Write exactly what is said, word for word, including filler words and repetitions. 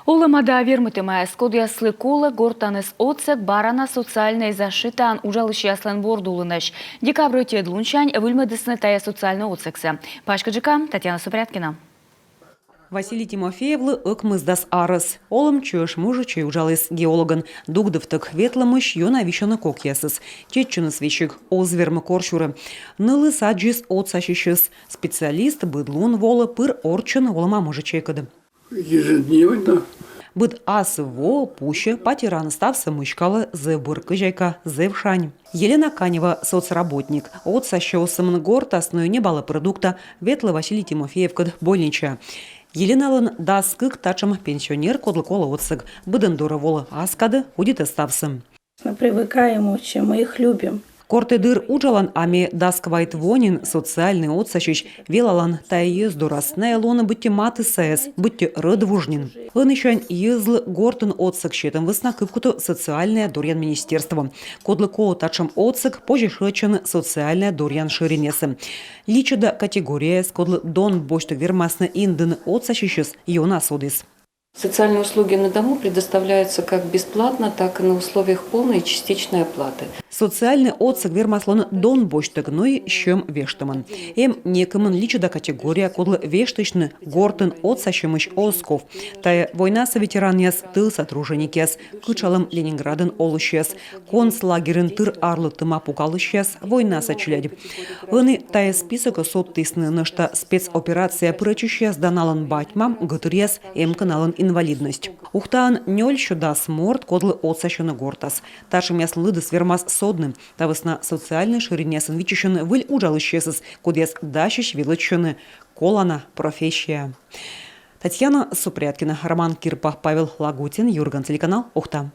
Олӧма да вермытӧмаяс, кодъяслы колӧ гортаныс отсӧг, бара на социальнӧй защитаын уджалысьяслӧн борд улынӧсь. Декабрь ӧтиӧд лунсянь выльмӧдісны тайӧ социальнӧй отсӧгсӧ. Паськыдджыка Татьяна Супряткина. Василий Тимофеевлы ӧкмысдас арӧс. Олӧм чӧж мужичӧй уджаліс геологӧн. Дугдывтӧг ветлӧмысь ёна висьӧны кокъясыс. Чеччыныс весиг оз вермы корсюрӧ. Нылыс аддзис отсасьысьӧс. Специалист быд лун волӧ пыр орччӧны олӧма мужичӧйкӧд. Ежедневно. Быд асыв воӧ, пусьӧ, патераын ставсӧ мыськалӧ, зэв бур кӧзяйка, зэв шань. Елена Канева — соцработник. Отсасьӧ оз сӧмын гортас, но и ньӧбалӧ продукта, ветлӧ Василий Тимофеевкӧд больничаӧ. Еленалӧн дас кык татшӧм пенсионер, кодлы колӧ отсӧг. Быдӧн дорӧ волӧ ас кадӧ, удитӧ ставсӧ. Мы привыкаем очень, мы их любим. Кор тэ дыр уджалан, а ме дас квайт во нин социальнӧй отсасьысь велалан тайӧ йӧз дорас. Найӧ лоӧны быттьӧ матыссаяс, быттьӧ рӧдвуж нин. Ӧнісянь йӧзлы гортын отсӧг сетӧм вӧсна кыпкутӧ социальнӧй дорйан министерство. Кодлы колӧ татшӧм отсӧг, позьӧ шыӧдчыны социальнӧй дорйан шӧринъясӧ. Личӧда категорияяс, кодлы дон босьттӧг вермасны индыны отсасьысьӧс, ёна содіс. Социальные услуги на дому предоставляются как бесплатно, так и на условиях полной и частичной оплаты. Социальнӧй отсӧг вермас лоны дон босьттӧг, но и сьӧм вештӧмӧн. Эм некымын личӧда категория, кодлы вештысьны гортын отсасьӧмысь оз ков. Тайӧ войнаса ветеранъяс, тылса труженикъяс, кытшалӧм Ленинградын олысьяс, концлагерын тыр арлыдтӧма пукалысьяс, войнаса челядь. Ӧні тайӧ списокӧ содтісны нӧшта спецоперацияӧ пырӧдчысьяс да налӧн бать-мам, гӧтыръяс, эм кӧ налӧн инвалидность. Ухтаын нёльсё дас морт, кодлы отсасьӧны гортас. Татшӧмъяслӧн лыдыс вермас содны. Та вӧсна социальнӧй шӧринъясын виччысьӧны выль уджалысьясӧс, кодъяс дасьӧсь велӧдчыны колана профессияӧ. Татьяна Супряткина, Роман Кирпа, Павел Лагутин, «Юрган» телеканал, Ухта.